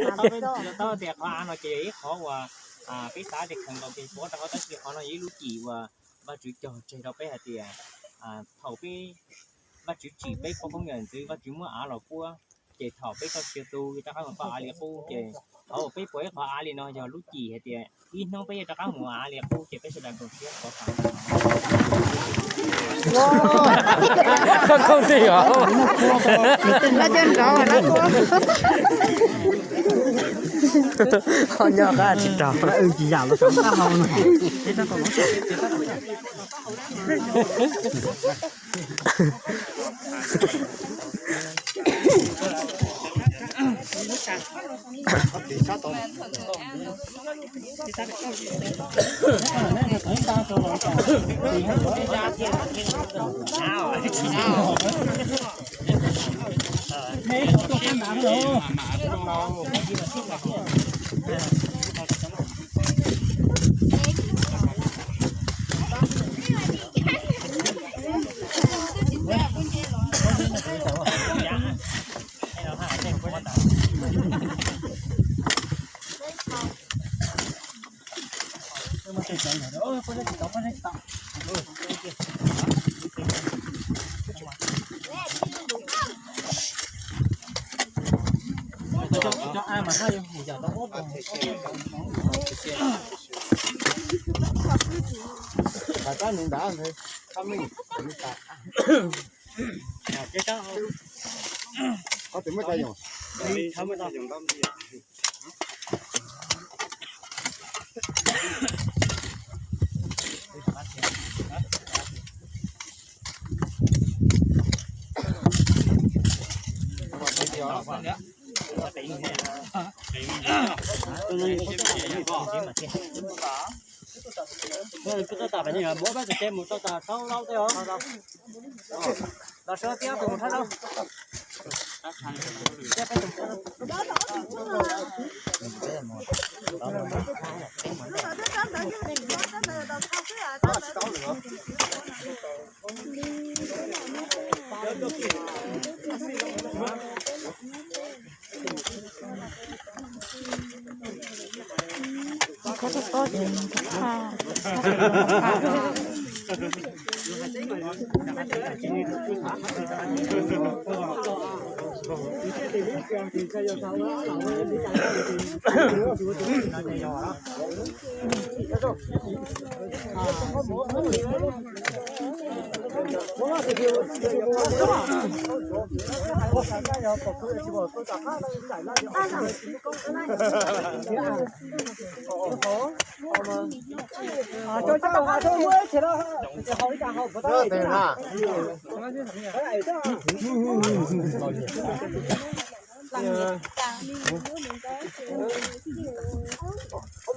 Tau tias qhov av no ces yog ib qhov uas peb xav tias kheev nkaus kev pov rau qhov tab sis qhov no yog ib lub cim uas Vajtswv cog tseg rau peb hais tias thaum peb, Vajtswv tsim peb poj koob yawm ntxwv, Vajtswv muab av los puab, ces thaum peb txoj sia tu rov qab mus poj av li qub ces qhov uas peb pom ib qhov av li no yog lub cim hais tias ib hnub peb yuav rov qab mus av li qub ces peb sawv daws koom siab pov thawj. Ho nyob qab tsis rau.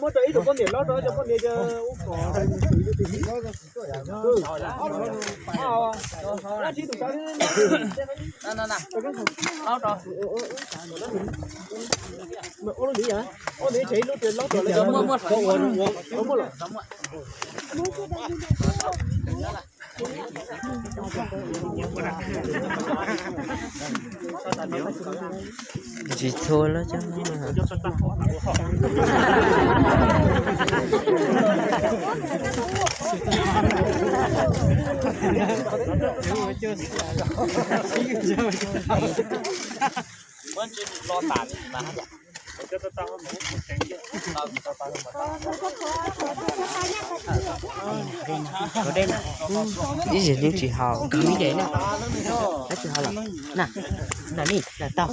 Muab rau ib tug poj niam hlob rau, cov poj niam cia ub kom. Tsis txhua lawm cov. Ib zig li tsis haum, ib zig na. Tsis haum los na, na ni na tau.